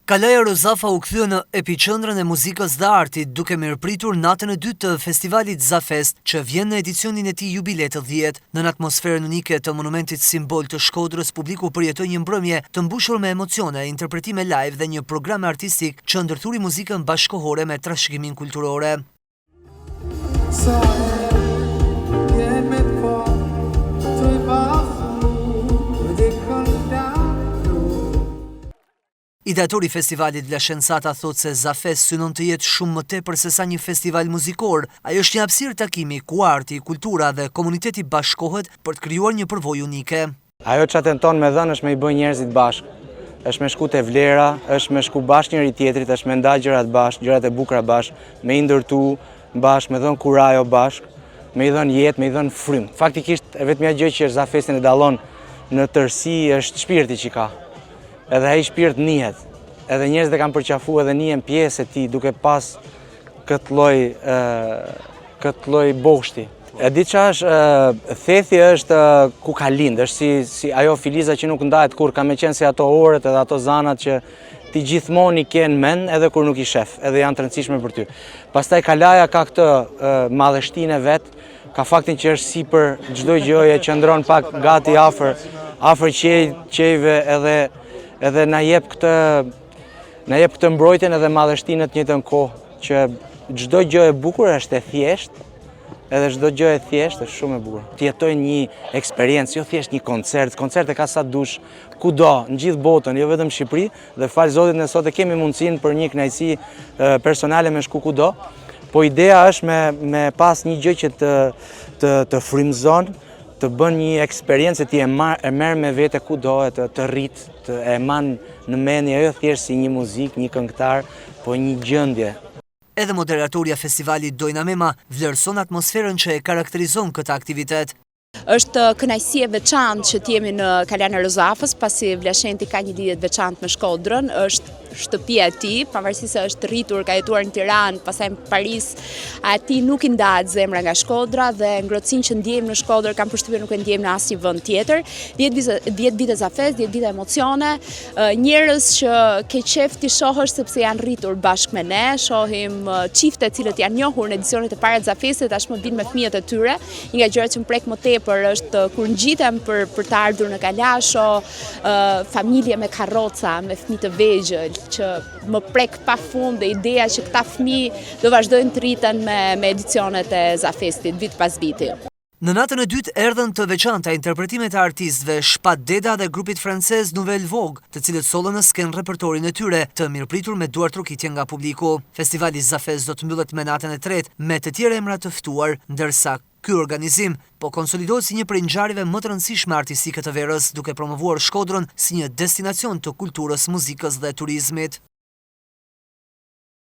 Kalaja Rozafa u kthye në epiqendrën e muzikës dhe artit, duke mirëpritur natën e dytë të festivalit Zafest, që vjen në edicionin e tij jubile të dhjetë. Nën atmosferën unike të monumentit simbol të Shkodrës, publiku përjetoi një mbrëmje të mbushur me emocione, interpretime live dhe një program artistik që ndërthuri muzikën bashkëkohore me trashëgiminë kulturore. Ideatori i festivalit Vlashent Sata thotë se Zafest synon të jetë shumë më tepër sesa një festival muzikor. Ai është një hapësirë takimi ku arti, kultura dhe komuniteti bashkohet për të krijuar një përvojë unike. Ajo ça tenton me dhënë është me i bë njerëzit bashkë, është me shku te vlera, është me shku bashkë njëri tjetrit, është me nda gjërat bashkë, gjërat e bukura bashkë, me i ndërtu bashkë, me dhënë kurajo bashkë, me i dhënë jetë, me i dhënë frymë. Faktikisht e vetmja gjë që Zafestin e dallon në tërësi është shpirti që ka. Edhe ai shpirt nihet. Edhe njerëzit e kanë përqafu edhe nihen pjesë e tij duke pas këtë lloj këtë lloj boshti. E di ça është, Thethi është ku ka lind, është si, si ajo filiza që nuk ndahet kurrë, ka me qenë si ato orët edhe ato zanat që ti gjithmonë i ke në mend edhe kur nuk i shef, edhe janë të rëndësishme për ty. Pastaj Kalaja ka këtë madhështinë e vet, Ka faktin që është sipër çdo gjëje, qëndron pak gati afër, afër qiejve edhe edhe na jep këtë na jep këtë mbrojtjen edhe madhështinë në të njëjtën kohë që çdo gjë e bukur është e thjeshtë, edhe çdo gjë e thjeshtë është shumë e bukur. Të jetojnë një eksperiencë, jo thjesht një koncert, koncerte ka sa dush, kudo, në gjithë botën, jo vetëm në Shqipëri, Dhe falë Zotit ne sot e kemi mundësinë për një kënaqësi personale me shku kudo. Po ideja është me, me pas një gjë që të, të, të frymëzon, të bën një eksperiencë ti e marr e merr me vete kudo e të, të rrit, të e man në mendje jo thjesht si një muzikë, një këngëtar, po një gjendje. Edhe moderatorja e festivalit Dojna Mema vlerëson atmosferën që e karakterizon këtë aktivitet. Është kënaqësi e veçantë që të jemi në Kalanë e Rozafës, pasi Vlashenti ka një lidhje të veçantë me Shkodrën, është shtëpia e tij, pavarësisht se është rritur, ka jetuar në Tiranë, pastaj në Paris, atij nuk i ndahet zemra nga Shkodra dhe ngrohtësinë që ndjejmë në Shkodër kam përshtypjen nuk e ndjejmë në asnjë vend tjetër. 10 vite 10 vite Zafest, 10 vite emocione, njerëz që ke qejf t'i shohësh sepse janë rritur bashkë me ne, shohim çifte të cilët janë njohur në edicionet e para të Zafestit, tashmë vijnë me fëmijët e tyre. Një nga gjërat që më prek më tepër është kur ngjitem për për të ardhur në kala, shoh familje me karroca, me fëmijë të vegjël, që më prek pafund dhe ideja që këta fëmijë do vazhdojnë të rriten me me edicionet e Zafestit vit pas viti. Në natën e dytë erdhën të veçanta interpretimet e artistëve Shpat Deda dhe grupit francez Nouvelle Vogue, të cilët sollën në skenë repertorin e tyre, të mirëpritur me duartrokitje nga publiku. Festivali Zafest do të mbyllet me natën e tretë me të tjerë emra të ftuar, ndërsa ky organizim po konsolidohet si një prej ngjarjeve më të rëndësishme artistike të verës, duke promovuar Shkodrën si një destinacion të kulturës, muzikës dhe turizmit.